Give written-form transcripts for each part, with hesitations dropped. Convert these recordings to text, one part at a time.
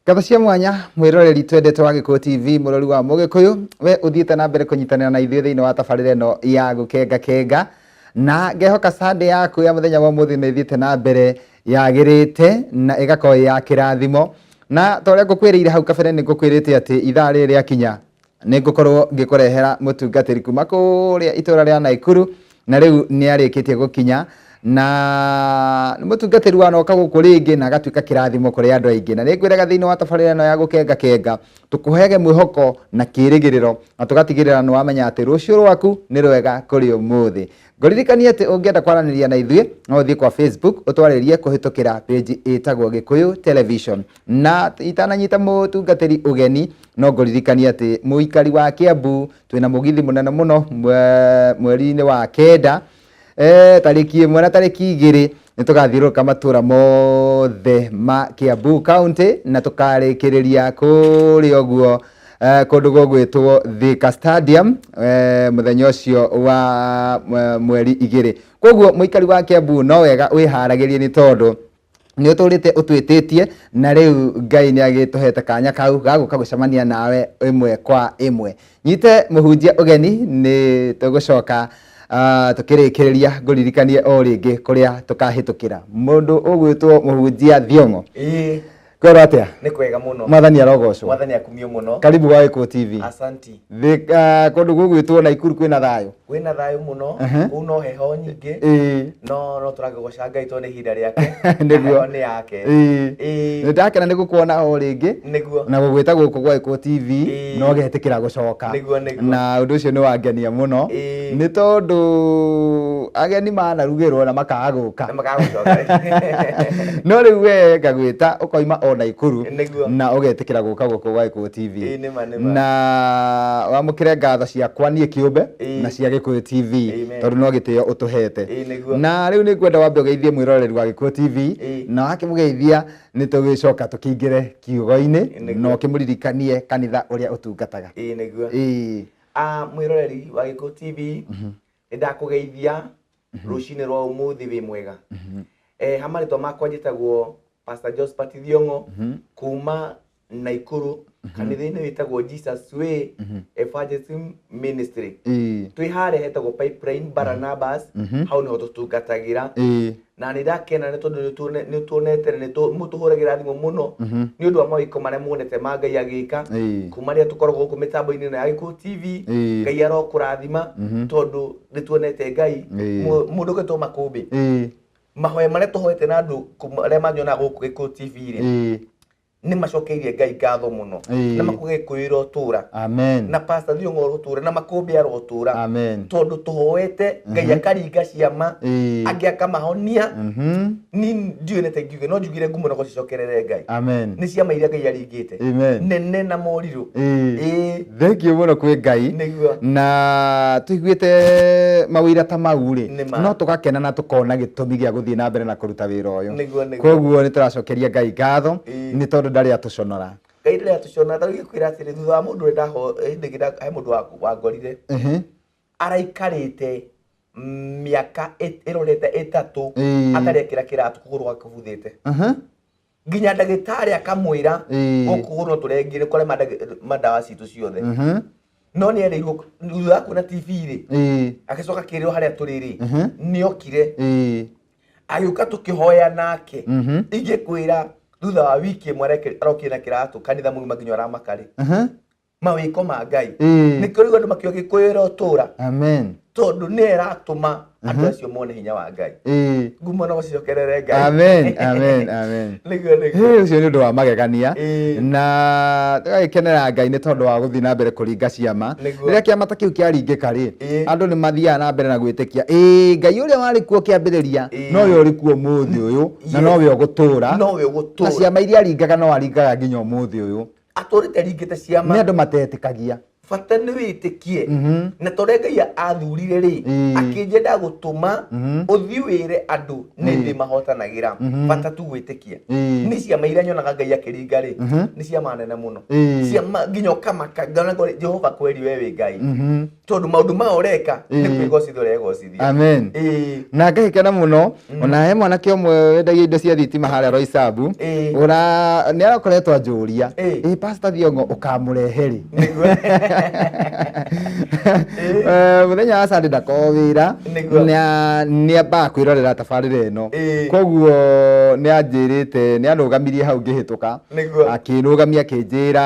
Ngatho cia mwanya mwiroreri twendete wa Gĩkũyũ TV, mũrori wa Mũgĩkũyũ, we ũthiĩte na mbere kũnyitanĩra na ithuĩ thĩinĩ wa tabarĩra ĩno ya gũkenga kenga, na ngehoka Sunday yaku ya mũthenya wa ũmũthĩ nĩ ĩthiĩte na mbere yagĩrĩte na ĩgakorwo ĩ ya kĩrathimo. Na ta ũrĩa ngũkwĩrĩire hau kabere, nĩ ngũkwĩrĩte atĩ ithaa rĩrĩ rĩakinya nĩ ngũkorwo ngĩkũrehera mũtungatĩri kuma kũrĩa itũra rĩa Naikuru, na rĩu nĩ arĩkĩtie gũkinya, na nĩ mũtungatĩri wanoka gũkũ rĩngĩ na agatuĩka kĩrathimo kũrĩ andũ aingĩ. Na nĩ ngwĩraga thĩinĩ wa tabarĩra ĩno ya gũkenga kenga, tũkũheage mwĩhoko na kĩrĩgĩrĩro, na tũgatigĩrĩra nĩ wamenya atĩ rũciũ rwaku nĩ rwega kũrĩ ũmũthĩ. Ngũririkanie atĩ ũngĩenda kwaranĩria na ithuĩ no ũthiĩ kwa Facebook ũtwarĩrie kũhĩtũkĩra page ĩtagwo Gĩkũyũ Television. Na itananyita mũtungatĩri ũgeni, no ngũririkanie atĩ mũikari wa Kiambu twĩna mũgithi mũnene mũno mweri-inĩ wa 9, tarĩki 1 na tarĩki 2, nĩ tũgathiũrũrũka matũra mothe ma Kiambu County na tũkarĩkĩrĩria kũrĩa ũguo kũndũ gũgwĩtwo Thika Stadium mũthenya ũcio wa mweri 2. Koguo mũikari wa Kiambu no wega wĩharagĩrie, nĩ tondũ nĩ ũtũrĩte ũtwĩtĩtie, na rĩu Ngai nĩ agĩtũhete kanya kau ga gũka gũcemania nawe ĩmwe kwa ĩmwe. Nyite mũhunjia ũgeni, nĩ tũgũcoka tũkĩrĩkĩrĩria ngũririkanie o rĩngĩ kũrĩa tũkahĩtũkĩra. Mũndũ ũgwĩtwo mũhunjia Thiong'o. Ĩĩ. Kwĩrwo atĩa? Nĩ kwega mũno. Mwathani arogocwo. Mwathani akumio mũno. Karibu wa Gĩkũyũ TV. Asanti. Kũndũ gũgwĩtwo Naikuru kwĩna thayũ? Kwĩna thayũ mũno. Kũu no heho nyingĩ. No no tũrakĩgoca Ngai tondũ nĩ ihinda rĩake. Nĩguo. Heho nĩ yake. Nĩ ndakena nĩ gũkuona o rĩngĩ. Nĩguo. Na gũgwĩta gũkũ gwa Gĩkũyũ TV na ũgetĩkĩra gũcoka. Nĩguo, nĩguo. Na ũndũ ũcio nĩ wangenia mũno. Nĩ tondũ ageni manarugĩrwo na makaga gũka. Na makaga gũcoka. No rĩu we ngagwĩta ũkoima o Naikuru. Nĩguo. Na ũgetĩkĩra gũka gũkũ gwa Gĩkũyũ TV. Ĩĩ, nĩma, nĩma. Na wamũkĩre ngatho ciakwa niĩ kĩũmbe na cia Gĩkũyũ TV. Amen. Tondũ no gĩtĩo ũtũhete. Ĩĩ, nĩguo. Na rĩu nĩ ngwenda wambe ũgeithie mwĩroreri wa Gĩkũyũ TV. Na wakĩmũgeithia nĩ tũgĩcoka tũkĩingĩre kiugo-inĩ na ũkĩmũririkanie kanitha ũrĩa ũtungataga. Ĩĩ, nĩguo. Mwĩroreri wa Gĩkũyũ TV, nĩ ndakũgeithia rũcinĩ rwa ũmũthĩ, wĩ mwega. Ha marĩtwa makwa njĩtagwo Pastor Josephat Thiong'o kuma Naikuru, kanitha-inĩ wĩtagwo Jesus Way Evangelism Ministry. Twĩ harĩa hetagwo Pipeline Barnabas, hau nĩho tũtungatagĩra. Na nĩ ndakena nĩ tondũ nĩ tuonete na nĩ mũtũhũragĩra thimũ mũno nĩ ũndũ wa mawĩko marĩa muonete ma Ngai agĩka kuma rĩrĩa tũkoragwo gũkũ mĩtambo-inĩ ĩno ya Gĩkũyũ TV. Ngai arokũrathima tondũ nĩ tuonete Ngai. Mũndũ ũgĩtwo Makũmbĩ, mahoya marĩa tũhoete na andũ arĩa manyonaga gũkũ Gĩkũyũ TV rĩ, nĩ macokeirie Ngai ngatho mũno. Na makuga Gĩkũyũ ĩrotũra. Amen. Na Pastor Thiong'o ũrotũra, na Makũmbĩ arotũra. Amen. Tondũ tũhoete Ngai akaringa ciama, angĩ akamahonia. Ni ndiũĩ nĩte ngiuge, no njugire ngumo no gũcicokerere Ngai. Amen. Nĩ ciama iria Ngai aringĩte. Amen. Nene na morirũ. Thank you mũno kwĩ Ngai. Nĩguo. Na tũiguĩte mawĩra ta mau rĩ, Nĩ ma. no tũgakena na tũkona gĩtũmi gĩa gũthiĩ na mbere na kũruta wĩra ũyũ. Nĩguo, nĩguo. Koguo nĩ tũracokeria Ngai ngatho nĩ tondũ ndarĩ atũconora. Ngai ndarĩ atũconora. Ta rĩu ngĩkwĩra atĩrĩ, thutha wa mũndũ ũrĩa ndaho, hĩndĩ ĩngĩ he mũndũ wangorire. Araikarĩte mĩaka ĩrorete 3 atarĩ ekĩra kĩratũ, kũgũrũ gwake kũbuthĩte. Nginya ndagĩtarĩ akamwĩra gũkũ kũgũrũ no tũrengire kũrĩa mandawa citũ ciothe. No nĩ erĩirwo thutha wa kuona TV rĩ, agĩcoka akĩrĩrwo harĩa tũrĩ rĩ, nĩ okire. Agĩũka tũkĩhoya nake. Ingĩkwĩra thutha wa wiki ĩmwe arokire na kĩratũ kanitha mũgima nginya ũramaka rĩ. Mawĩko ma Ngai. Nĩkĩo rĩu andũ makiuga Gĩkũyũ ĩrotũra. Amen. Tondũ nĩ ĩratũma andũ acio mone hinya wa Ngai. Ngumo no cicokerere Ngai. Amen, amen, amen. Nĩguo, nĩguo. Hĩ, ũcio nĩ ũndũ wa magegania. Na tũgagĩkenera Ngai nĩ tondũ wa gũthiĩ na mbere kũringa ciama. Nĩguo. Rĩrĩa kĩama ta kĩu kĩaringĩka rĩ, Ĩĩ. andũ nĩ mathiaga na mbere na gwĩtĩkia, ĩĩ Ngai ũrĩa warĩ kuo kĩambĩrĩria, nowe ũrĩ kuo ũmũthĩ ũyũ, na nowe ũgũtũũra. Nowe ũgũtũũra. Na ciama iria aringaga no aringaga nginya ũmũthĩ ũyũ. Atũrĩte ringĩte ciama. Nĩ andũ matetĩkagia. Bata nĩ wĩtĩkie. Na torĩa Ngai athurire rĩ, akĩnjenda gũtũma ũthiĩ wĩre andũ nĩ ndĩ mahotanagĩra. Bata tu gwĩtĩkia. Nĩ ciama iria nyonaga Ngai akĩringa rĩ, nĩ ciama nene mũno. Ciama nginya ũkamaka ngona ngore Jehova kweri we wĩ Ngai. Tondũ maũndũ maya ũreka nĩ kwĩgocithia ũregocithia. Amen. Na ngagĩkena mũno ona he mwanake ũmwe wendagia indo cia thitima harĩa Roysambu, ũra nĩ arakoretwo anjũria, ĩ Pastor Thiong'o ũkamũrehe rĩ? Nĩguo. Mũthenya wa Sunday ndakoragwo wĩra, nĩ ambaga kwĩrorera tabarĩra ĩno. Koguo nĩ anjĩrĩte, nĩ anũgamirie hau ngĩhĩtũka. Akĩnũgamia akĩnjĩra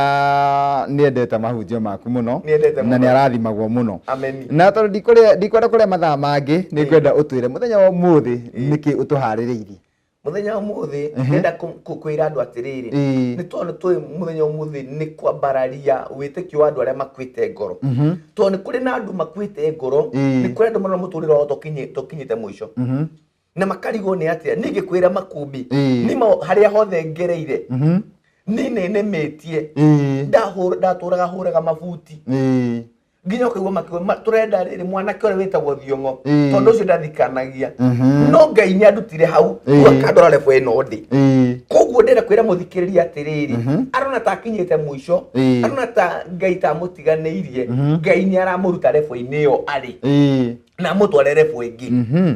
nĩ endete mahunjio maku mũno Nĩendete na mũno. nĩ arathimagwo mũno. Ameni. Na tondũ ndikwenda kũrĩa mathaa mangĩ, nĩ ngwenda ũtwĩre mũthenya wa ũmũthĩ nĩkĩ ũtũharĩrĩirie. Mũthenya wa ũmũthĩ ndĩrenda kwĩra andũ atĩrĩrĩ, nĩ tondũ tũĩ mũthenya wa ũmũthĩ nĩ kwambararia wĩtĩkio wa andũ arĩa makuĩte ngoro. Tondũ nĩ kũrĩ na andũ makuĩte ngoro, nĩ kũrĩ andũ marona mũtũrĩre wao tũkinyĩte mũico. Na makarigwo nĩ atĩa, niĩ ngĩkwĩra makũmbĩ, niĩ harĩa hothe ngereire, niĩ nĩ nĩmĩtie. Ndatũraga hũraga mabuti. Nginya ũkaigua makiuga, tũrenda rĩrĩ mwanake ũrĩa wĩtagwo Thiong'o, tondũ ũcio ndathikanagia. No Ngai nĩ andutire hau, rĩu akandwara level ĩno ndĩ. Koguo ndĩrenda kwĩra mũthikĩrĩria atĩrĩrĩ, arona ta akinyĩte mũico, arona ta Ngai ta amũtiganĩirie, Ngai nĩ aramũruta level-inĩ ĩyo arĩ. Na amũtware level ĩngĩ.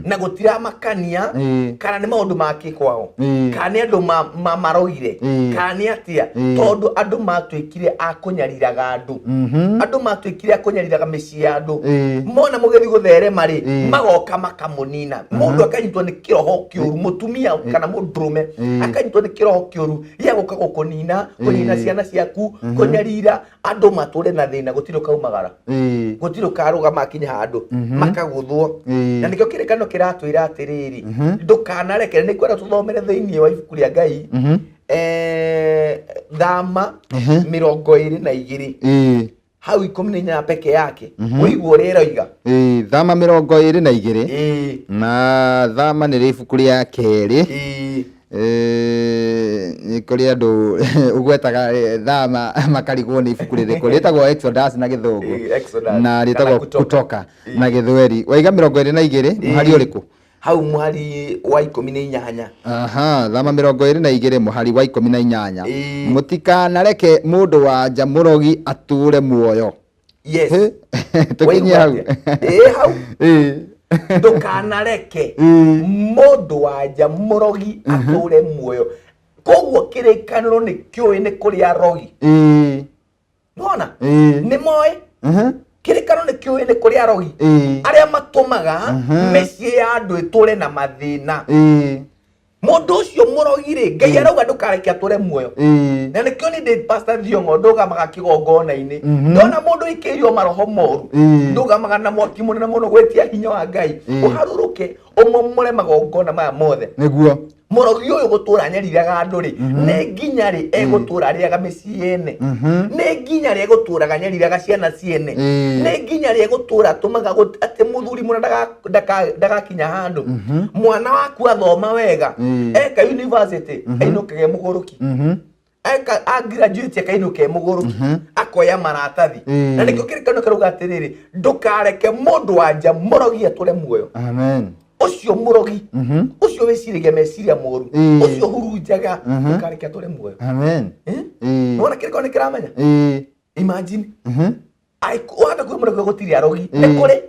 Na gũtiramakania kana nĩ maũndũ make kwao, kana nĩ andũ marogire, kana nĩ atĩa, tondũ andũ matuĩkire a kũnyariraga andũ. Andũ matuĩkire a kũnyariraga mĩciĩ ya andũ. Mona mũgĩthiĩ gũtherema rĩ, magoka makamũnina. Mũndũ akanyitwo nĩ kĩroho kĩũru, mũtumia kana mũndũrũme akanyitwo nĩ kĩroho kĩũru gĩa gũka gũkũnina, kũnina ciana ciaku, kũnyarira andũ matũre na thĩna, gũtirĩ ũkaumagara, gũtirĩ ũkarũgama akinya handũ, makagũthwo. Na nĩkĩo kĩrĩkanĩro kĩratwĩra atĩrĩrĩ, ndũkanarekere. Nĩ ngwenda tũthomere thĩinĩ wa ibuku rĩa Ngai, Thama 22, hau 18 peke yake, ũigua ũrĩa ĩroiga. Thama 22. Na Thama nĩ ibuku rĩa kerĩ. Nĩ kũrĩ andũ ũgwetaga Thama makarigwo nĩ ibuku rĩrĩkũ. Rĩtagwo Exodus na Gĩthũngũ. Exodus. Na Kana rĩtagwo Kutoka. Kutoka na Gĩthweri. Waiga 22, mũhari ũrĩkũ? Hau mũhari wa 18. Aha, Thama 22 mũhari wa 18. Mũtikanareke mũndũ wa nja mũrogi atũũre muoyo. Yes. Hĩ, tũkinyie hau. Ĩĩ, hau. Ndũkanareke mũndũ wa nja mũrogi atũũre muoyo. Koguo kĩrĩkanĩro nĩ kĩũĩ nĩ kũrĩ arogi. Nĩwona? Nĩ moĩ. Kĩrĩkanĩro nĩ kĩũĩ nĩ kũrĩ arogi. Arĩa matũmaga mĩciĩ ya andũ ĩtũre na mathĩna. Mũndũ ũcio mũrogi rĩ, Ngai arauga ndũkareke atũre muoyo. Na nĩkĩo niĩ ndĩ Pastor Thiong'o ndũgamaga kĩgongona-inĩ. Ndona mũndũ ũikĩirio maroho moru, ndũgamaga na mwaki mũnene mũno gwĩtia hinya wa Ngai. Ũharũrũke, ũmomore magongona maya mothe. Nĩguo. Mũrogi ũyũ gũtũra anyariraga andũ rĩ, nĩ nginya rĩ egũtũra arĩaga mĩciĩ ene? Nĩ nginya rĩ egũtũraga anyariraga ciana ciene? Nĩ nginya rĩ egũtũra atũmaga atĩ mũthuri mũna ndagakinya handũ? Mwana waku athoma wega, eka university, ainũkage mũgũrũki. Eka a graduate akainũka e mũgũrũki, akoya maratathi. Na nĩkĩo kĩrĩkanĩro kĩrauga atĩrĩrĩ, ndũkareke mũndũ wa nja mũrogi atũre muoyo. Amen. Ũcio mũrogi, ũcio wĩciragia meciria moru, ũcio hurunjaga, ndũkareke atũre muoyo. Amen. Nĩwona kĩrĩkanĩro nĩ kĩramenya? Imagine. Wahota kuga mũno gũtirĩ arogi. Nĩ kũrĩ.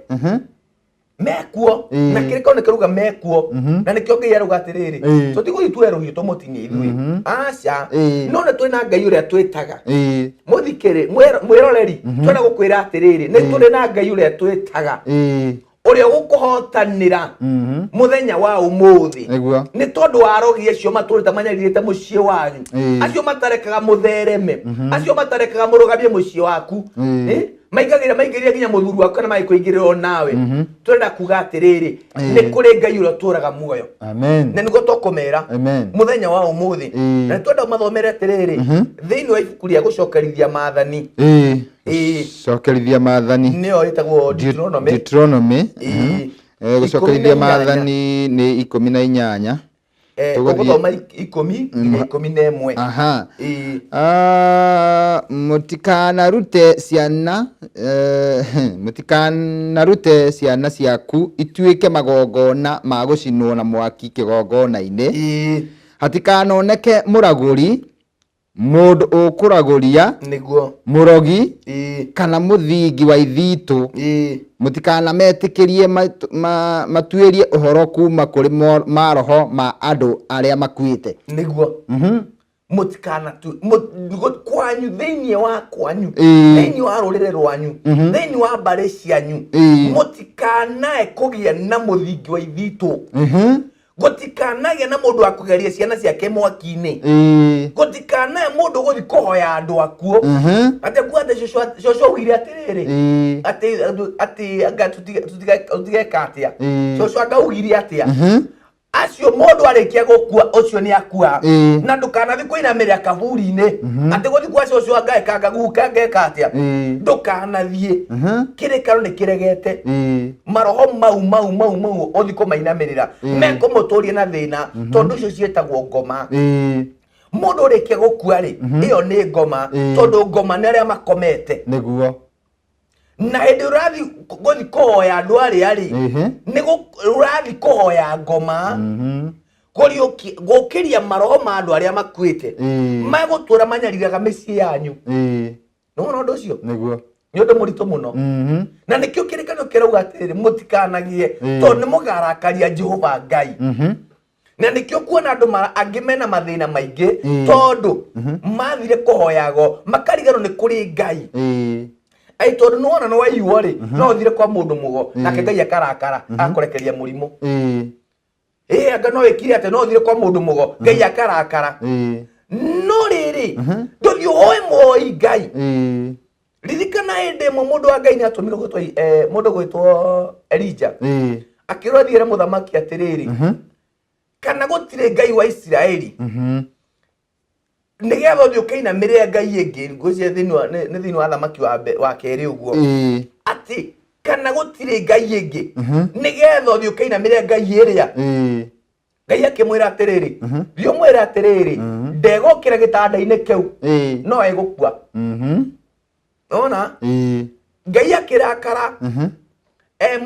Mekuo. Na kĩrĩkanĩro nĩ kĩrauga mekuo. Na nĩkĩo Ngai arauga atĩrĩrĩ, tũtigũthiĩ tuoe rũhiũ tũmũtinie ithuĩ. Aca. No nĩ twĩ na Ngai ũrĩa twĩtaga. Mũthikĩrĩ, mwĩroreri, twenda gũkwĩra atĩrĩrĩ, nĩ tũrĩ na Ngai ũrĩa twĩtaga. Ũrĩa ũgũkũhotanĩra mũthenya wa ũmũthĩ. Nĩguo. Nĩ tondũ wa arogi acio matũrĩte manyarirĩte mũciĩ wanyu. Acio matarekaga mũthereme. Acio matarekaga mũrũgamie mũciĩ waku. Maingagĩrĩra, maingĩrĩra nginya mũthuri waku kana magĩkũingĩrĩra o nawe. Tũrenda kuga atĩrĩrĩ, nĩ kũrĩ Ngai ũrĩa ũtũraga muoyo. Amen. Na nĩguo tũkũmera Amen. mũthenya wa ũmũthĩ. Na nĩtwenda mathomere atĩrĩrĩ, thĩinĩ wa ibuku rĩa gũcokerithia maathani. Cokerithia maathani. Nĩyo ĩtagwo Deuteronomy. Deuteronomy. Gũcokerithia 18. maathani nĩ 18. Tũgũthiĩ- Ũgũthoma 10 nginya 11. Aha. Ĩĩ. Ah, mũtikanarute ciana mũtikanarute ciana ciaku ituĩke magongona ma gũcinwo na mwaki kĩgongona-inĩ. Hatikanoneke mũragũri, mũndũ ũkũragũria, Nĩguo. Mũrogi, kana mũthingi wa ithitũ. Mũtikanametĩkĩrie matuĩrie ũhoro kuma kũrĩ maroho ma andũ arĩa makuĩte. Nĩguo. Mũtikanatu kwanyu, thĩinĩ wa kwanyu, thĩinĩ wa rũrĩrĩ rwanyu, thĩinĩ wa mbarĩ cianyu, mũtikanae kũgĩa na mũthingi wa ithitũ. Gũtikanagĩa na mũndũ wa kũgeria ciana ciake mwaki-inĩ. Gũtikanae mũndũ gũthiĩ kũhoya andũ akuo, atĩ kuga atĩ cũcũ augire atĩrĩrĩ, atĩ anga tũtigeka atĩa, cũcũ anga augire atĩa. Acio mũndũ arĩkia gũkua, ũcio nĩ akua. Na ndũkanathiĩ kũinamĩrĩra kaburi-inĩ, atĩ gũthiĩ kwa cũcũ anga eka guka anga eka atĩa. Ndũkanathiĩ. Kĩrĩkano nĩ kĩregete. Maroho mau mau mau mau ũthiĩ kũmainamĩrĩra, mekũmũtũria na thĩna, tondũ icio ciĩtagwo ngoma. Mũndũ ũrĩkia gũkua rĩ, ĩyo nĩ ngoma. Tondũ ngoma nĩ arĩa makomete. Nĩguo. Na hĩndĩ ũrathiĩ gũthiĩ kũhoya andũ arĩa rĩ, nĩ ũrathiĩ kũhoya ngoma, gũkĩria maroho ma andũ arĩa makuĩte, magũtũra manyariraga mĩciĩ yanyu. Nĩwona ũndũ ũcio? Nĩguo. Nĩ ũndũ mũritũ mũno. Na nĩkĩo kĩrĩkanĩro kĩrauga atĩrĩrĩ, mũtikanagie, tondũ nĩ mũgarakaria Jehova Ngai. Na nĩkĩo kuona andũ angĩ mena mathĩna maingĩ, tondũ mathire kũhoyago makariganwo nĩ kũrĩ Ngai. Ai, tondũ nĩwona nĩ waiywo rĩ, no ũthire kwa mũndũ mũgo, nake Ngai akarakara, akũrekeria mũrimũ. Ĩ anga no ĩkire atĩ no ũthire kwa mũndũ mũgo, Ngai akarakara. No rĩrĩ, ndũthiĩ ũhoe mũhoi Ngai. Ririkana hĩndĩ ĩmwe mũndũ wa Ngai nĩ atũmirwo gwĩtwo mũndũ gwĩtwo Elija, akĩrwo athiĩre mũthamaki atĩrĩrĩ, kana gũtirĩ Ngai wa Isiraeli, nĩgetha ũthiĩ ũkĩinamĩrĩre ngai ĩngĩ. Ngwĩciria nĩ thĩinĩ wa Thamaki wa Kerĩ ũguo, atĩ kana gũtirĩ ngai ĩngĩ, nĩgetha ũthiĩ ũkĩinamĩrĩre ngai ĩrĩa. Ngai akĩmwĩra atĩrĩrĩ, thiĩ ũmwĩre atĩrĩrĩ, ndegũkĩra gĩtanda-inĩ kĩu, no egũkua. Ona Ngai akĩrakara.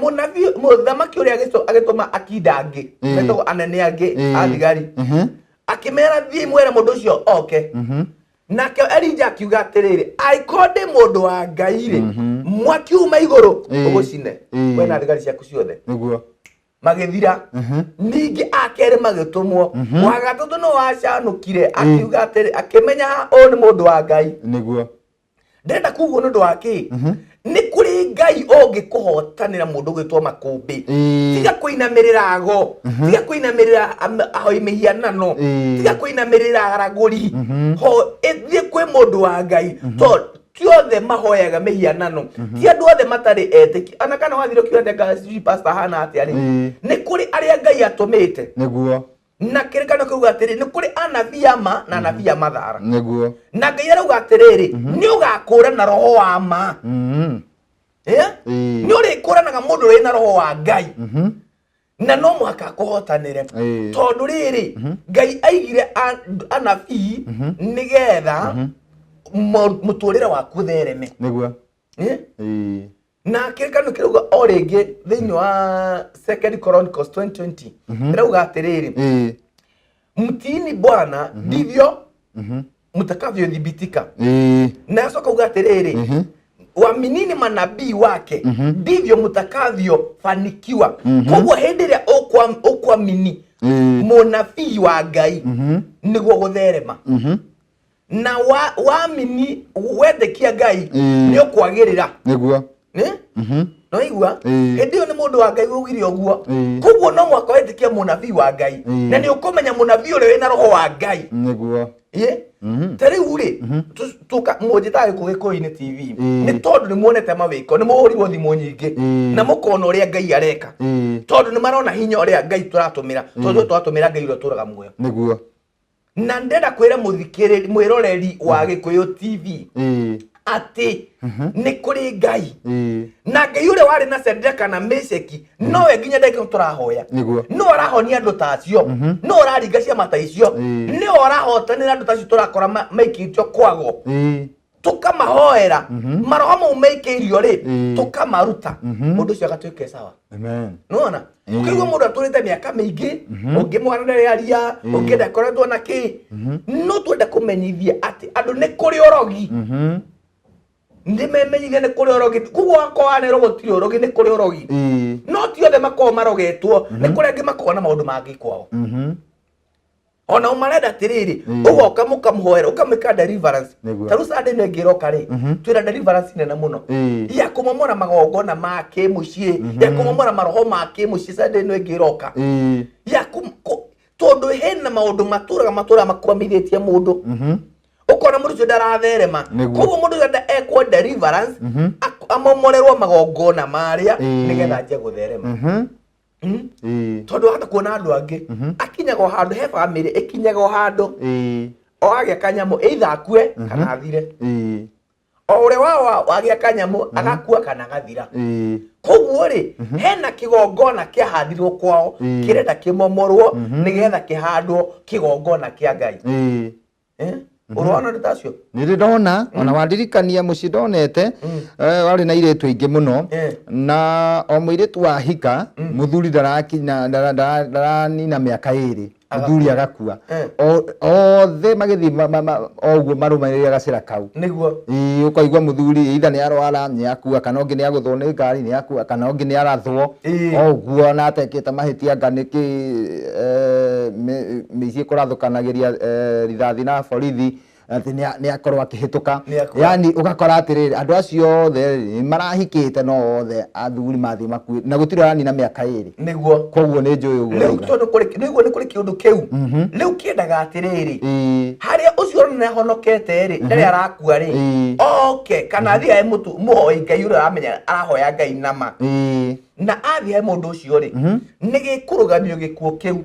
Mũnabii, mũthamaki ũrĩa agĩtũma akinda angĩ, metagwo anene angĩ a thigari, akĩmera, thiĩ mwĩre mũndũ ũcio oke. Nake Elija akiuga atĩrĩrĩ, angĩkorwo ndĩ mũndũ wa Ngai rĩ, mwaki uma igũrũ ũgũcine we na thigari ciaku ciothe. Nĩguo. Magĩthira. Ningĩ akerĩ magĩtũmwo. Wa gatatũ no wacanũkire, akiuga atĩrĩ, akĩmenya ũyũ nĩ mũndũ wa Ngai. Nĩguo. Ndĩrenda kuguo nĩ ũndũ wa kĩ? Nĩ kũrĩ Ngai ũngĩkũhotanĩra mũndũ ũgwĩtwo makũmbĩ. Tiga kũinamĩrĩra ago, tiga kũinamĩrĩra ahoi mĩhianano, tiga kũinamĩrĩra aragũri. Ho thiĩ kwĩ mũndũ wa Ngai, tondũ ti othe mahoyaga mĩhianano, ti andũ othe matarĩ etĩki. Ona kana wathire ũkiuga atĩ anga sijui pastor ahana atĩa rĩ, nĩ kũrĩ arĩa Ngai atũmĩte. Nĩguo. Na kĩrĩkanĩro kĩuga atĩrĩ, nĩ kũrĩ anabii a ma na anabii a mathara. Nĩguo. Na Ngai arauga atĩrĩrĩ, nĩ ũgakũra na roho wa ma. Nĩ ũrĩkũranaga mũndũ ũrĩ na roho wa Ngai, na no mũhaka akũhotanĩre. Tondũ rĩrĩ, Ngai aigire anabii nĩgetha mũtũrĩre waku ũthereme. Nĩguo. Na kĩrĩkanĩro kĩrauga o rĩngĩ thĩinĩ wa Second Chronicles 2020, ĩrauga atĩrĩrĩ, mtiini Bwana ndivyo mtakavyothibitika. Na acoka uga atĩrĩrĩ, waminini manabii wake ndivyo mtakavyofanikiwa. Koguo hĩndĩ ĩrĩa ũkwamini mũnabii wa Ngai, nĩguo gũtherema. Na wamini wetĩkia Ngai, nĩ ũkwagĩrĩra. Nĩguo. Nĩ no igua? Hĩndĩ ĩyo nĩ mũndũ wa Ngai waugire ũguo. Koguo no mũhaka wetĩkie mũnabii wa Ngai, na nĩ ũkũmenya mũnabii ũrĩa wĩna roho wa Ngai. Nĩguo. Ĩ ta rĩu rĩ, mũnjĩtaga gĩkũ Gĩkũyũ-inĩ TV, nĩ tondũ nĩ muonete mawĩko, nĩ mũhũrirwo thimũ nyingĩ, na mũkona ũrĩa Ngai areka, tondũ nĩ marona hinya ũrĩa Ngai tũratũmĩra, tondũ tũratũmĩra Ngai ũrĩa ũtũraga muoyo. Nĩguo. Na ndĩrenda kwĩra mũthikĩrĩri, mwĩroreri wa Gĩkũyũ TV, Atĩ nĩ kũrĩ Ngai, na Ngai ũrĩa warĩ na Shadraka na Mesheki nowe nginya ndagĩka ĩno tũrahoya. No arahonia andũ ta acio, no araringa ciama ta icio, nĩwe arahotanĩra andũ ta acio tũrakora maikĩtio kwago, tũkamahoera maroho mau maikĩirio rĩ, tũkamaruta, mũndũ ũcio agatuĩka e sawa. Amen. Nĩwona ũkaigua mũndũ atũrĩte mĩaka mĩingĩ, ũngĩ mwana ndarĩaria, ũngĩ ndakoretwo na kĩ. No twenda kũmenyithia atĩ andũ nĩ kũrĩ ũrogi, nĩ memenyithia nĩ kũrĩ ũrogi. Koguo wakorwo wanerwo gũtirĩ ũrogi, nĩ kũrĩ ũrogi. No ti othe makoragwo marogetwo, nĩ kũrĩ angĩ makoragwo na maũndũ mangĩ kwao. Ona marenda atĩrĩrĩ, ũgoka mũkamũhoera, ũkamwĩka deliverance. Ta rĩu Sunday ĩno ĩngĩ ĩroka rĩ, twĩna deliverance nene mũno ya kũmomora magongona ma kĩmũciĩ, ya kũmomora maroho ma kĩmũciĩ. Sunday ĩno ĩngĩ ĩroka ya tondũ hena maũndũ matũraga matũraga makwamithĩtie mũndũ, ũkona mũndũ ũcio ndaratherema. Koguo mũndũ ũcio ekwo deliverance, amomorerwo magongona marĩa, nĩgetha anjie gũtherema. Tondũ wahota kuona andũ angĩ akinyaga o handũ he bamĩrĩ ĩkinyaga o handũ, o agĩa kanyamũ, either akue kana athire. O ũrĩa wao wagĩa kanyamũ agakua kana agathira. Koguo rĩ, hena kĩgongona kĩahandirwo kwao, kĩrenda kĩmomorwo nĩgetha kĩhandwo kĩgongona kĩa Ngai. Eh? Ũrona nĩ tacio. Nĩ ndĩ ndona, ona wandirikania mũciĩ ndonete, warĩ na airĩtu aingĩ mũno, na o mũirĩtu wahika mũthuri ndarakinya ndaranina mĩaka 2, mũthuri agakua. Othe magĩthiĩ o ũguo marũmanĩrĩire gacĩra kau. Ĩĩ, ũkaigua mũthuri either nĩ arwara nĩ akua, kana ũngĩ nĩ agũthwo nĩ ngari nĩ akua, kana ũngĩ nĩ arathwo. O ũguo na atekĩte mahĩtia anga nĩkĩ, mĩici ĩkũrathũkanagĩria rithathi na borithi atĩ nĩ akorwo akĩhĩtũka. Nĩ akua. Yani ũgakora atĩrĩrĩ, andũ acio othe rĩ, marahikĩte no othe athuri mathiĩ makuĩ na gũtirĩ ũranina mĩaka 2. Koguo nĩ njũĩ ũguo Rĩu ũrauga. Tondũ nĩguo nĩ kũrĩ kĩũndũ kĩu rĩu kĩendaga atĩrĩrĩ, harĩa ũcio ũrona nĩahonokete rĩ, ndarĩ arakua rĩ, oke kana athiĩ ahe mũtu mũhoi Ngai ũrĩa aramenya arahoya Ngai nama, na athiĩ he mũndũ ũcio rĩ, nĩ gĩkũrũgamio gĩkuũ kĩu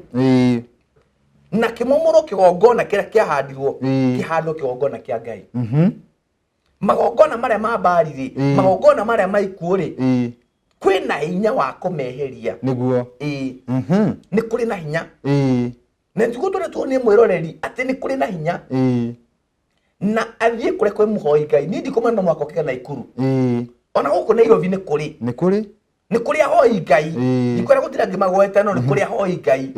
na kĩmomorwo kĩgongona kĩrĩa kĩahandirwo, kĩhandwo kĩgongona kĩa Ngai. Magongona marĩa ma mbari rĩ, magongona marĩa ma ikuũ rĩ, kwĩna hinya wa kũmeheria. Ĩĩ, nĩ kũrĩ na hinya, na tiguo tũrĩa tuonie mwĩroreri atĩ nĩ kũrĩ na hinya, na athiĩ kũrĩa kwĩ mũhoi Ngai. Niĩ ndikũmena, no mũhaka ũkĩge Naikuru, ona gũkũ Nairobi nĩ kũrĩ. Nĩ kũrĩ. Nĩ kũrĩ ahoi Ngai. Ndikwenda gũtira ngĩmagweta, no nĩ kũrĩ ahoi Ngai,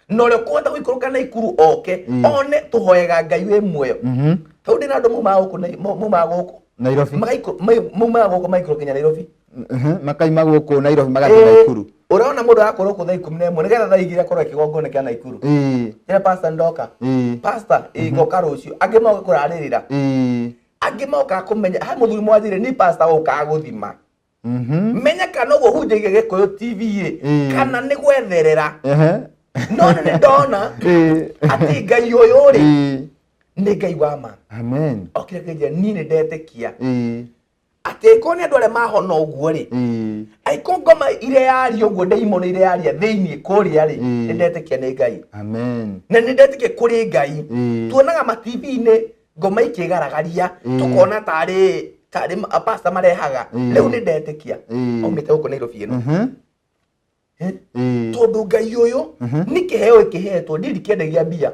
na ũrĩa ũkũhota gũikũrũka Naikuru oke one tũhoyaga Ngai wĩ muoyo. Tondũ ndĩ na andũ maumaga gũkũ maumaga gũkũ Nairobi. Maumaga gũkũ maikũrũka nginya Nairobi. Makaima gũkũ Nairobi magathiĩ Naikuru. Ũrona mũndũ arakorwo gũkũ thaa 11 nĩgetha thaa 2 akorwo kĩgongona kĩa Naikuru. Ĩra pastor ndoka. Pastor, ĩĩ, ngoka rũciũ. Angĩ moka kũrarĩrĩra, angĩ mokaga kũmenya he mũthuri mwanjĩrĩ ni pastor ũkaga gũthima. Menya kana ũguo hunjagia Gĩkũyũ TV ĩ, kana nĩ gwetherera. No nĩ ndona atĩ Ngai ũyũ rĩ, nĩ Ngai wa ma. Amen. Okire kĩnjĩra niĩ nĩ ndetĩkia atĩ korwo nĩ andũ arĩa mahona ũguo rĩ, angĩkorwo ngoma iria yaria ũguo, ndaimono iria yaria thĩinĩ kũrĩa rĩ, nĩ ndetĩkia nĩ Ngai. Amen. Na nĩ ndetĩkia kũrĩ Ngai. Tuonaga ma TV-inĩ ngoma ikĩgaragaria, tũkona tarĩ pastor marehaga. Rĩu nĩ ndetĩkia aumĩte gũkũ Nairobi ĩno. Eh? Tondũ Ngai ũyũ nĩ kĩheo ĩkĩhetwo, niĩ ndikĩendagia mbia.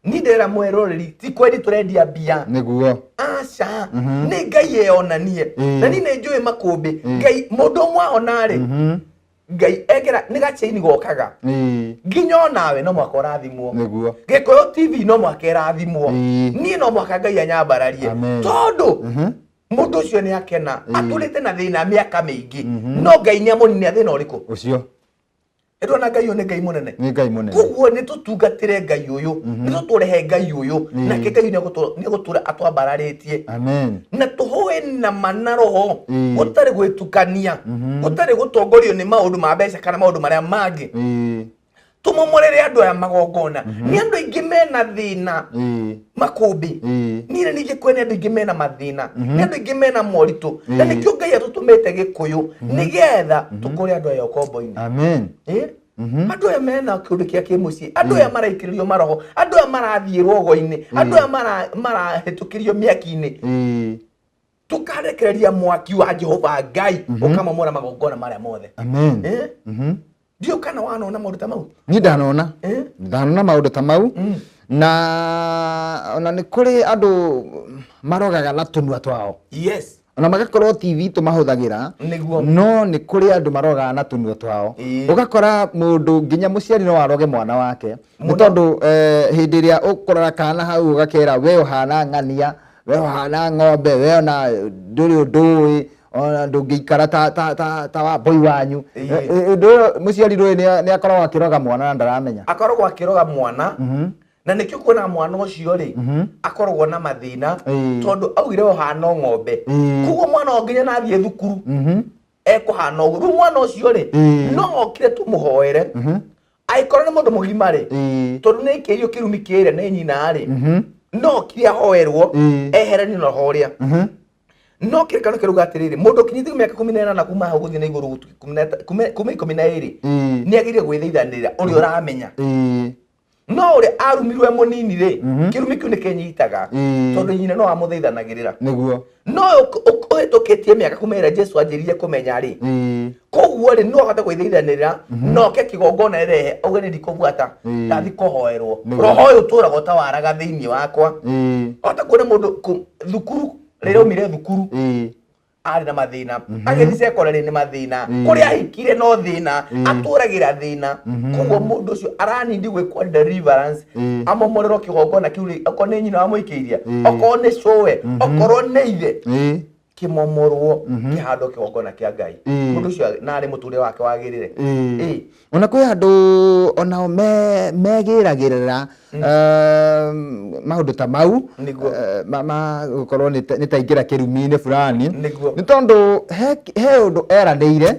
Niĩ ndĩrera mweroreri ti kwendi tũrendia mbia. Aca, nĩ Ngai eyonanie. Na niĩ nĩ njũĩ makũmbĩ Ngai mũndũ ũmwe ahona rĩ, Ngai ekĩra nĩ gachaini gokaga nginya onawe no mwaka ũrathimwo. Gĩkũyũ TV no mwaka ĩrathimwo. Niĩ no mwaka Ngai anyambararie. Amen. Tondũ mũndũ ũcio nĩ akena, atũrĩte na thĩna mĩaka mĩingĩ, no Ngai nĩ amũninĩa thĩna ũrĩkũ. Ũcio. Ĩndona Ngai ũyũ nĩ Ngai mũnene. Nĩ Ngai mũnene. Koguo nĩ tũtungatĩre Ngai ũyũ, nĩ tũtũrehe Ngai ũyũ, nake Ngai nĩ egũtũra atwambararĩtie. Amen. Na tũhoe nama na roho, gũtarĩ gwĩtukania, gũtarĩ gũtongorio nĩ maũndũ ma mbeca kana maũndũ marĩa mangĩ. Tũmomorere andũ aya magongona, nĩ andũ aingĩ mena thĩna makũmbĩ. Niĩ nĩ ningĩ kwene andũ aingĩ mena mathĩna, nĩ andũ aingĩ mena moritũ, na nĩkĩo Ngai atũtũmĩte Gĩkũyũ nĩgetha tũkũre andũ aya ũkombo-inĩ. Amen. Eh? Andũ aya mena kĩũndũ kĩa kĩmũciĩ, andũ aya maraikĩrĩrio maroho, andũ aya marathiĩ rũgo-inĩ, andũ aya marahĩtũkĩrio mĩaki-inĩ. Tũkarekereria mwaki wa Jehova Ngai ũkamomora magongona marĩa mothe. Amen. Eh? Ndiũ kana wanona maũndũ ta mau. Niĩ ndanona. Eh? Ndanona maũndũ ta mau, na ona nĩ kũrĩ andũ marogaga na tũnua twao, ona magakorwo TV tũmahũthagĩra. Nĩguo. No nĩ kũrĩ andũ marogaga na tũnua twao. Ũgakora mũndũ nginya mũciari no aroge mwana wake nĩ tondũ hĩndĩ ĩrĩa ũkũrora kana hau ũgakera, we ũhana ng'ania, we ũhana ng'ombe, we ona ndũrĩ ũndũ ũĩ, ona ndũngĩikara ta wa mbũi wanyu. Ũndũ ũyũ mũciari rũĩ nĩ akoragwo akĩroga mwana na ndaramenya. Akoragwo akĩroga mwana, na nĩkĩo kuona mwana ũcio rĩ akoragwo na mathĩna, tondũ augire ũhana o ng'ombe. Koguo mwana o nginya nathiĩ thukuru ekũhana ũguo. Rĩu mwana ũcio rĩ, no okire tũmũhoere, angĩkorwo nĩ mũndũ mũgima rĩ, tondũ nĩ aikĩirio kĩrumi kĩrĩa nĩ nyina rĩ, no okire ahoerwo eheranio na roho ũrĩa. No kĩrĩkano kĩrauga atĩrĩrĩ, mũndũ ũkinyĩtie mĩaka 18 kuma hau gũthiĩ na igũrũ, kuma 12, nĩ agĩrĩire gwĩthaithanĩrĩra ũrĩa ũramenya. No ũrĩa arumirwo e mũnini rĩ, kĩrumi kĩu nĩ kĩnyitaga, tondũ nyina no amũthaithanagĩrĩra. No ũhĩtũkĩtie mĩaka kuma ĩrĩa Jesu anjĩrĩrie kũmenya rĩ, koguo rĩ, no ahote gwĩthaithanĩrĩra noke kĩgongona ĩrehe auge nĩ ndikũbuata, ndathi kũhoerwo. Roho ũyũ ũtũraga ũtawaraga thĩinĩ wakwa. Ota kuona mũndũ thukuru, rĩrĩa aumire thukuru arĩ na mathĩna, agĩthiĩ cekorerĩ nĩ mathĩna, kũrĩa ahikire no thĩna, atũragĩra thĩna. Koguo mũndũ ũcio aranindi gwĩkwo deliverance, amomorerwo kĩgongona kĩu rĩ, okorwo nĩ nyina wamũikĩirie, okorwo nĩ cũwe, okorwo nĩ ithe, kĩmomorwo kĩhandwo kĩgongona kĩa Ngai. Mũndũ ũcio narĩ mũtũrĩre wake wagĩrĩre. Ona kwĩ andũ onao megĩragĩrĩra maũndũ ta mau, ma gũkorwo nĩ taingĩra kĩrumi-inĩ fulani, nĩ tondũ he ũndũ eranĩire.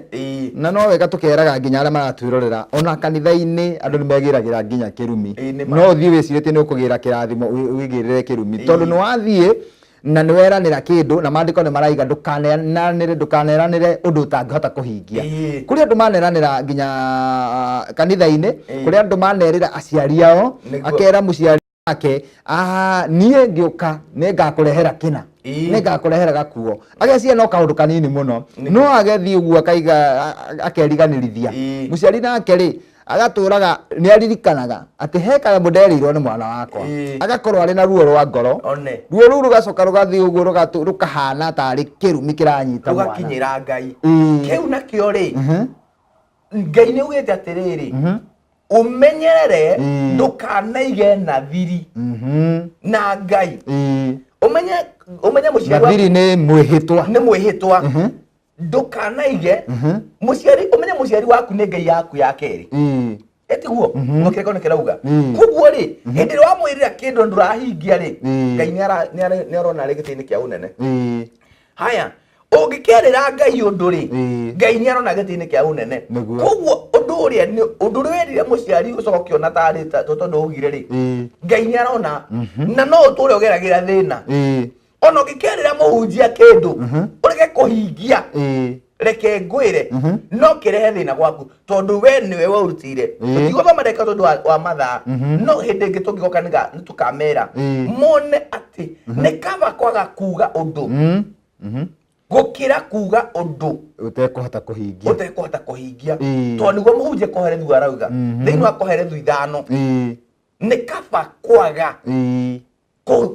Na no wega tũkeraga nginya arĩa maratwĩrorera, ona kanitha-inĩ andũ nĩ megĩragĩra nginya kĩrumi. Ĩĩ, nĩ ma. No ũthiĩ wĩcirĩtie nĩ ũkũgĩra kĩrathimo, wĩgĩrĩre kĩrumi, tondũ nĩ wathiĩ na nĩ weranĩra kĩndũ, na maandĩko nĩ maraiga ndũkaneranĩre ũndũ ũtangĩhota kũhingia. Kũrĩ andũ maneranĩra nginya kanitha-inĩ, kũrĩ andũ manerĩra aciari ao, akera mũciari wake, "Ah, niĩ ngĩũka nĩ ngakũrehera kĩna, nĩ ngakũrehera gakuo." Ageciria no kaũndũ kanini mũno, no agethiĩ ũguo akaiga akeriganĩrithia. Mũciari nake rĩ, agatũraga nĩ aririkanaga atĩ he kanyamũ nderĩirwo nĩ mwana wakwa. Agakorwo arĩ na ruo rwa ngoro. One. Ruo rũu rũgacoka rũgathiĩ ũguo rũkahana tarĩ kĩrumi kĩranyita mwana. Rũgakinyĩra Ngai. Kĩu nakĩo rĩ, Ngai nĩ augĩte atĩrĩrĩ, ũmenyerere ndũkanaige nathiri na Ngai. Ũmenye mũciari waku. Nathiri nĩ mwĩhĩtwa. Nĩ mwĩhĩtwa. Ndũkanaige mũciari, ũmenye mũciari waku nĩ Ngai yaku ya kerĩ. Ĩtiguo kĩrĩko nĩ kĩrauga. Koguo rĩ, hĩndĩ ĩrĩa wamwĩrĩra kĩndũ ndũrahingia rĩ, Ngai nĩ arona arĩ gĩtĩ-inĩ kĩa ũnene. Haya, ũngĩkerĩra Ngai ũndũ rĩ, Ngai nĩ arona gĩtĩ-inĩ kĩa ũnene. Koguo ũndũ ũrĩa nĩ ũndũ ũrĩa werire mũciari ũcoka ũkĩona tarĩ tondũ augire rĩ, Ngai nĩ arona, na no ũtũre ũgeragĩra thĩna. Ona ũngĩkerĩra mũhunjia kĩndũ ũrege kũhingia, reke ngwĩre, no kĩrehe thĩna gwaku, tondũ we nĩwe waũrutĩire. Tũtigũthoma ndagĩka tondũ wa mathaa, no hĩndĩ ĩngĩ tũngĩgoka nĩ tũkamera mone atĩ nĩ kaba kwaga kuga ũndũ gũkĩra kuga ũndũ ũtekũhota kũhingia. Ũtekũhota kũhingia, tondũ nĩguo mũhunjia Koherethu arauga thĩinĩ wa Koherethu 5, nĩ kaba kwaga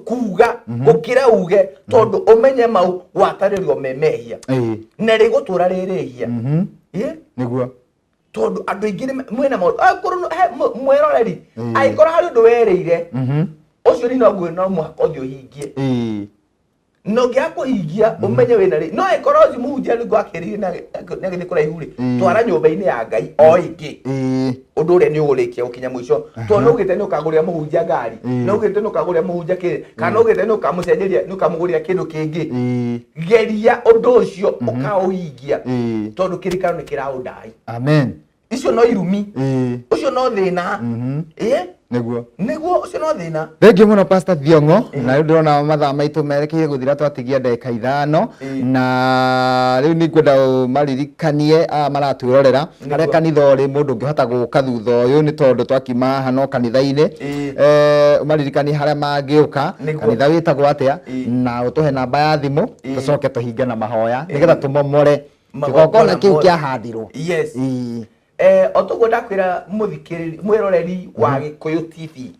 kuga gũkĩra uge, tondũ ũmenye mau watarĩrio me mehia na rĩgũtũra rĩrĩhia. Nĩguo. Tondũ andũ aingĩ mwĩna maũndũ angĩkorwo he mwĩroreri, angĩkorwo harĩ ũndũ werĩire ũcio, nĩ noguo no mũhaka ũthiĩ ũhingie. Na ũngĩaga kũhingia, ũmenye wĩna rĩ, no ĩkorwo ũcio mũhunjia nĩguo akĩrĩire na agĩthiĩ kũraihu rĩ, twara nyũmba-inĩ ya Ngai o ĩngĩ ũndũ ũrĩa nĩ ũgũrĩkia gũkinya mũico, tondũ nĩ ugĩte nĩ ũkagũrĩra mũhunjia ngari, nĩ ugĩte nĩ ũkagũrĩra mũhunjia kĩrĩ, kana nĩ ugĩte nĩ ũkamũcenjeria, nĩ ũkamũgũrĩra kĩndũ kĩngĩ. Geria ũndũ ũcio ũkaũhingia, tondũ kĩrĩkano nĩ kĩraũndai. Amen. Icio no irumi, ũcio no thĩna. Nĩguo. Nĩguo ũcio no thĩna. Thengiũ mũno, Pastor Thiong'o. Na rĩu ndĩrona mathaa maitũ merekeire gũthira, twatigia ndagĩka 5. Na rĩu nĩ ngwenda ũmaririkanie aya maratwĩrorera harĩa kanitha ũrĩ, mũndũ ũngĩhota gũka thutha ũyũ, nĩ tondũ twakiuma haha no kanitha-inĩ. Ũmaririkanie harĩa mangĩũka, kanitha wĩtagwo atĩa, na ũtũhe namba ya thimũ, tũcoke tũhinge na mahoya nĩgetha tũmomore kĩgongona kĩu kĩahandirwo. Yes. O toguo ndakwĩra, mũthikĩrĩri, mwĩroreri wa Gĩkũyũ TV,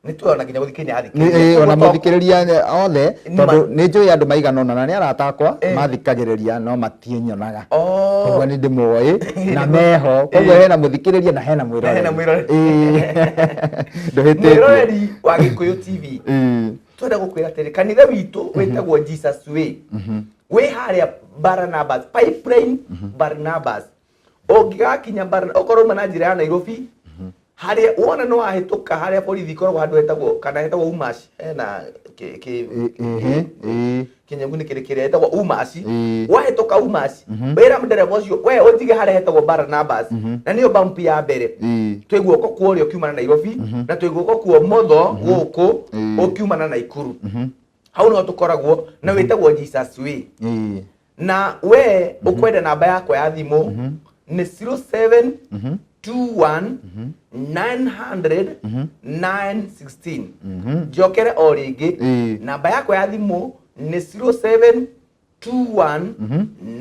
nĩ tuona nginya gũthikĩrĩria athikĩrĩria. Ona mũthikĩrĩria othe, tondũ nĩ njũĩ andũ maigana ũna na nĩ arata akwa mathikagĩrĩria no matiĩnyonaga. Koguo nĩ ndĩmoĩ na meho, koguo hena mũthikĩrĩria na hena mwĩroreri. Hena mwĩroreri. Ndũhĩtĩtie. Mwĩroreri wa Gĩkũyũ TV, twenda gũkwĩra atĩrĩ, kanitha witũ wĩtagwo Jesus Way, wĩ harĩa Barnabas Pipeline. Barnabas ũngĩgakinya okorwo uma na njĩra ya Nairobi, harĩa wona nĩ wahĩtũka harĩa borithi ikoragwo, handũ hetagwo kana hetagwo Umash, hena kĩnyamũ nĩ kĩrĩ kĩrĩa hetagwo Umash. Wahĩtũka Umash, wĩra ndereba ũcio we ũnjige harĩa hetagwo Barnabas, na nĩyo bump ya mbere. Twĩ guoko kwa ũrĩo ũkiuma na Nairobi, na twĩ guoko kwa ũmotho gũkũ ũkiuma na Naikuru. Hau no tũkoragwo na wĩtagwo Jesus Way. Na we ũkwenda namba yakwa ya thimũ nĩ 0721 900 916. Njokere o rĩngĩ, namba yakwa ya thimũ nĩ 0721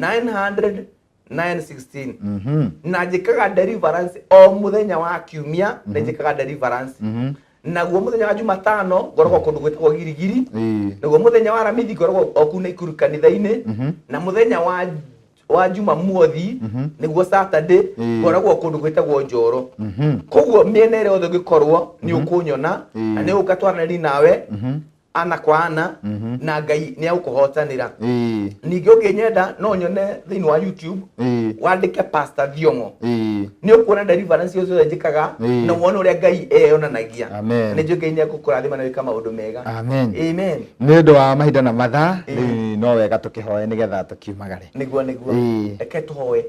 900 916. Na njĩkaga deliverance o mũthenya wa kiumia, nĩ njĩkaga deliverance. Naguo mũthenya wa Jumatano ngoragwo kũndũ gwĩtagwo Girigiri. Naguo mũthenya wa Aramithi ngoragwo o kuu Naikuru kanitha-inĩ. Na mũthenya wa Jumamothi, nĩguo Saturday, ngoragwo kũndũ gwĩtagwo Njoro. Koguo mĩena ĩrĩa yothe ũngĩkorwo nĩ ũkũnyona, na nĩ ũgũka twaranĩri nawe ana kwa ana, na Ngai nĩ agũkũhotanĩra. Ningĩ ũngĩnyenda no nyone thĩinĩ wa YouTube, wandĩke Pastor Thiong'o, nĩ ũkuona deliverance ciothe njĩkaga, na wone ũrĩa Ngai eyonanagia. Amen. Nĩ njũĩ Ngai nĩ egũkũrathima na wĩka maũndũ mega. Amen. Amen. Nĩ ũndũ wa mahinda na mathaa, rĩu no wega tũkĩhoe nĩgetha tũkiumagare. Nĩguo. Reke tũhoe.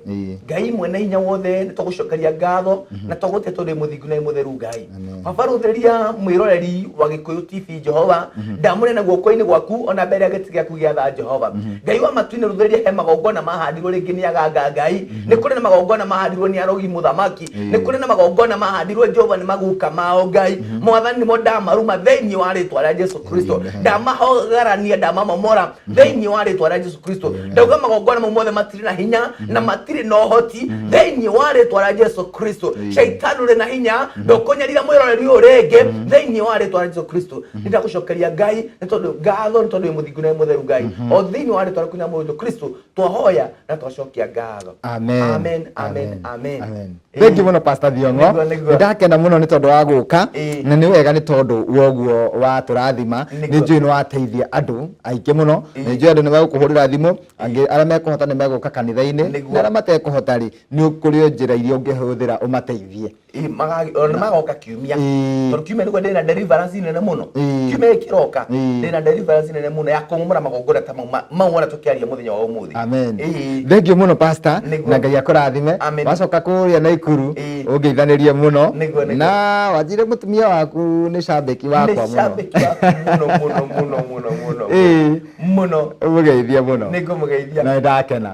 Ngai mwene hinya wothe, nĩ tũgũcokeria ngatho na tũgũte tondũ wĩ mũthingu na wĩ mũtheru. Ngai Baba, rũthĩrĩria mwĩroreri wa Gĩkũyũ TV. Jehova, ndamũneana guoko-inĩ gwaku ona mbere ya gĩtĩ gĩaku gĩa tha. Jehova Ngai wa matu-inĩ, rũthĩrĩria he magongona mahandirwo rĩngĩ nĩ aganga. Ngai, nĩ kũrĩ na magongona mahandirwo nĩ arogi mũthamaki, nĩ kũrĩ na magongona mahandirwo, Jehova, nĩ maguka mao. Ngai Mwathani, nĩmo ndamaruma thĩinĩ wa rĩtwa rĩa Jesu Kristo, ndamahogarania, ndamamomora thĩinĩ wa rĩtwa rĩa Jesu Kristo. Ndauga magongona mau mothe matirĩ na hinya na matirĩ na ũhoti thĩinĩ wa rĩtwa rĩa Jesu Kristo. Shaitani ũrĩ na hinya, ndũkũnyarira mwĩroreri ũyũ rĩngĩ thĩinĩ wa rĩtwa rĩa Jesu Kristo. Nĩndagũcokeria Ngai nĩ tondũ ngatho, nĩ tondũ wĩ mũthingu na wĩ mũtheru. Ngai, o thĩinĩ wa rĩtwa rĩaku na Mũrũ Kristo twahoya na twacokia ngatho. Amen. Amen, amen, amen. Amen. Thank you mũno, Pastor Thiong'o. Nĩguo. Nĩ ndakena mũno nĩ tondũ wa gũka, na nĩ wega nĩ tondũ woguo watũrathima. Nĩ njũĩ nĩ wateithia andũ aingĩ mũno. Nĩ njũĩ andũ nĩ megũkũhũrĩra thimũ, angĩ arĩa mekũhota nĩ megũka kanitha-inĩ, na arĩa matekũhota rĩ, nĩ kũrĩ o njĩra iria ũngĩhũthĩra ũmateithie. Ona magoka kiumia, tondũ kiumia nĩguo ndĩna deliverance nene mũno. Kiumia gĩkĩ kĩroka ndĩna deliverance nene mũno ya kũmomora magongona ta mau ona tũkĩaria mũthenya wa ũmũthĩ. Amen. Thank you mũno, Pastor. Na Ngai akũrathime. Amen. Wacoka kũrĩa Naikuru, ũngeithanĩrie mũno. Nĩguo. Na wanjire mũtumia waku nĩ cambĩki wakwa Nĩ mũno. cambĩki waku mũno mũno mũno mũno mũno. Mũno. Ũmũgeithie mũno. Nĩngũmũgeithia. Na nĩndakena.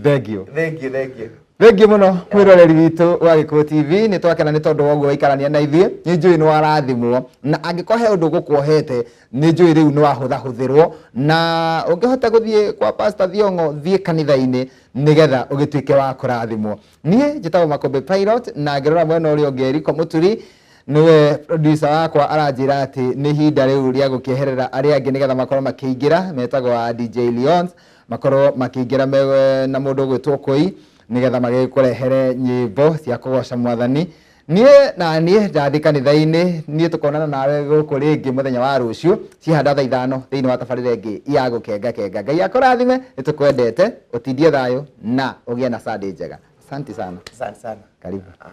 Thank you. Thank you, thank you. Thengiũ mũno, mwĩroreri witũ wa Gĩkũyũ TV. Nĩ twakena nĩ tondũ wa ũguo waikarania na ithuĩ. Nĩ njũĩ nĩ warathimwo, na angĩkorwo he ũndũ gũkuohete, nĩ njũĩ rĩu nĩ wahũthahũthĩrwo, na ũngĩhota gũthiĩ kwa Pastor Thiong'o, thiĩ kanitha-inĩ nĩgetha ũgĩtuĩke wa kũrathimwo. Niĩ njĩtagwo Makũmbĩ Pilot, na ngĩrora mwena ũrĩa ũngĩ, Eriko Mũturi nĩwe producer wakwa, aranjĩra atĩ nĩ ihinda rĩu rĩa gũkĩeherera arĩa angĩ nĩgetha makorwo makĩingĩra, metagwo a DJ Leons, makorwo makĩingĩra na mũndũ ũgwĩtwo Kũi nĩgetha magĩkũrehere nyĩmbo cia kũgoca Mwathani. Niĩ na niĩ ndathiĩ kanitha-inĩ. Niĩ tũkonana nawe gũkũ rĩngĩ mũthenya wa rũciũ cihanda thaa 5 thĩinĩ wa tabarĩra ĩngĩ ya Gũkenga Kenga. Ngai akũrathime, nĩ tũkwendete, ũtindie thayũ na ũgĩe na Sunday njega. Asante sana. Asante sana. Karibu. Ah.